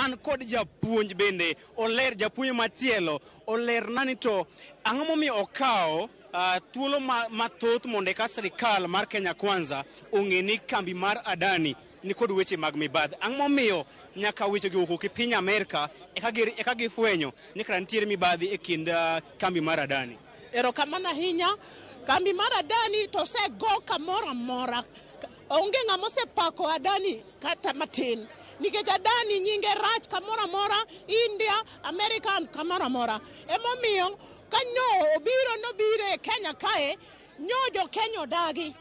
An kod japuonj bende oler, japuonj machielo olerna ni to ang'o momiyo okawo thuolo mathoth mondo eka sirikal mar Kenya Kwanza ong'e ni kambi mar Adani ni kod weche mag mibadhi. Ang'o momiyo nyaka wechegi owuok e piny Amerka eka gifwenyo ni kara nitiere mibadhi e kind kambi mar Adani? Erokamano ahinya. Kambi mar Adani to osego kamoro amora. Onge ng'ama osepako Adani kata matin. Nikech Adani nyinge rach kamoro amora, India, America, kamoro amora. Emomiyo ka nyo obiro nobiro e Kenya kae, nyo jo Kenya odagi.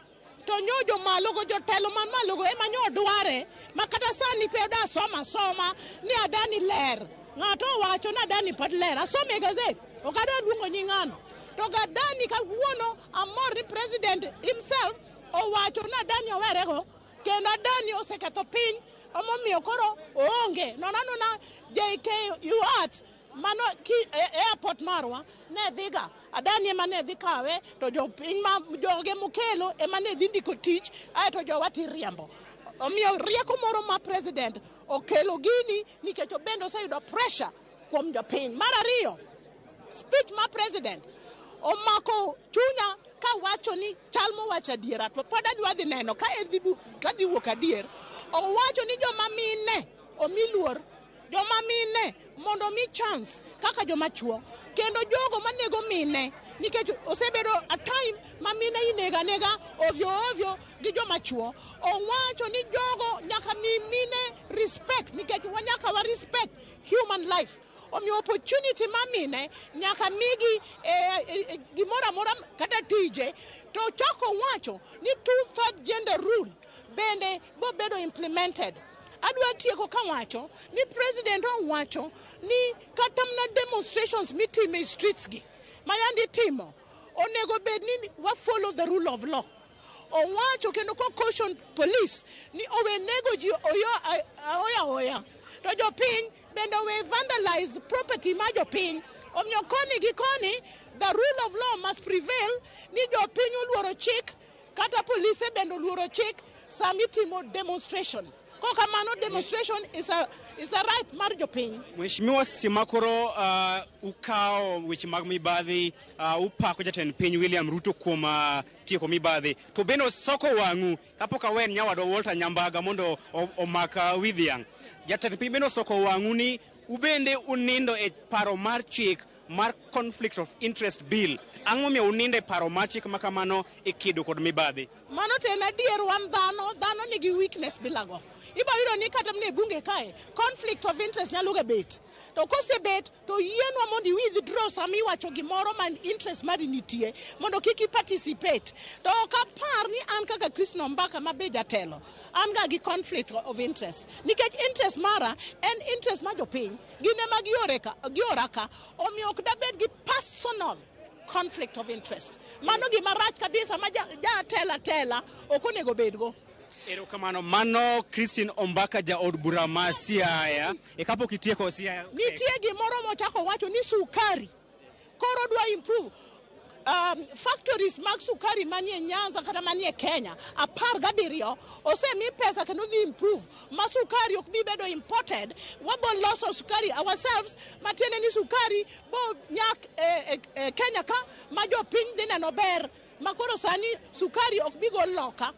To nyo jomalogo, jotelo man malogo ema nyo dware, ma kata sani pod asoma asoma ni Adani ler. Ng'ato owacho ni Adani pod ler. Asome e gazet, ok adwa luongo nying ng'ano. To Adani kawuono amor ni president himself owacho ni Adani owerego, kendo Adani oseketho piny, emomiyo koro oonge. Nono anona JKUAT mano ki airport marwa ne dhiga Adani ema ne dhi kawe, to jopiny ma joge mokelo ema ne dhi ndiko tich, aeto jowa tiriembo. Omiyo rieko moro ma president okelo gini nikech obende oseyudo pressure kuom jopiny. Mar ariyo, speech ma president omako chunya kawacho ni chal mowacho adiera, to pod adwa dhi neno ka en ka dhi wuok adier. Owacho ni joma mine omi luor, joma mine mondo omi chance kaka joma chuo, kendo jogo manego mine, nikech osebedo a time ma mine inego anega ovyo ovyo gi joma chuo. Owacho ni jogo nyaka mi mine respect, nikech nyaka wa respect human life. Omiyo opportunity ma mine nyaka migi gimoro amora kata tije. To chako wacho ni two-third gender rule bende bobedo implemented. Adwa tieko kawacho ni president owacho ni kata mana demonstrations mitimo e streets gi ma yandi itimo onego bed ni wa follow the rule of law. Owacho kendo ko caution police ni owe nego ji oyo aoya oya, to jopiny bende owe vandalize property ma jopiny. Omiyo koni gi koni the rule of law must prevail, ni jopiny oluoro chik kata polise bende oluoro chik sama itimo demonstration. Kokamano demonstration is a right mar jopiny. Mheshimiwa Simakoro, ukawo weche mag mibadhi, upako jatend piny William Ruto kuom tieko mibadhi, to bende osoko wang'u kapok awen nyawadwa Walter Nyambaga mondo omak wi dhiang'. Jatend piny bende osoko wang'u ni ubende unindo e paro mar chik mar Conflict of Interest Bill. Ang'o momiyo unindo e paro mar chik ma kamano e kedo kod mibadhi? Mano to en adier, wan dhano, dhano nigi weakness bilago. Ibo yudo ni kata mana e bunge kae conflict of interest nyalo ga bet, to kosebet to yienwa mondo i withdraw sama iwacho gimoro ma interest mari nitie, mondo kik i participate. To ok apar ni an kaka Christine Ombaka ma be jatelo an ga gi conflict of interest, nikech interest mara en interest mar jopiny, gin ema giore ka, giora ka. Omiyo ok dabed gi personal conflict of interest. Mano gima rach kabisa ma jatelo atela ok onego bedgo. Erokamano. Mano Christine Ombaka, jaod bura ma Siaya. E kapok itieko Siaya. Nitie gimoro mochako wacho ni sukari koro dwa improve factories mag sukari manie Nyanza kata manie Kenya 17 osemi pesa kendo dhi improve ma sukari ok bi bedo imported. Wabo loso sukari ourselves, matiende ni sukari bo nyak e Kenya ka ma jopiny dhi neno ber ma koro sani sukari ok bi gol loka.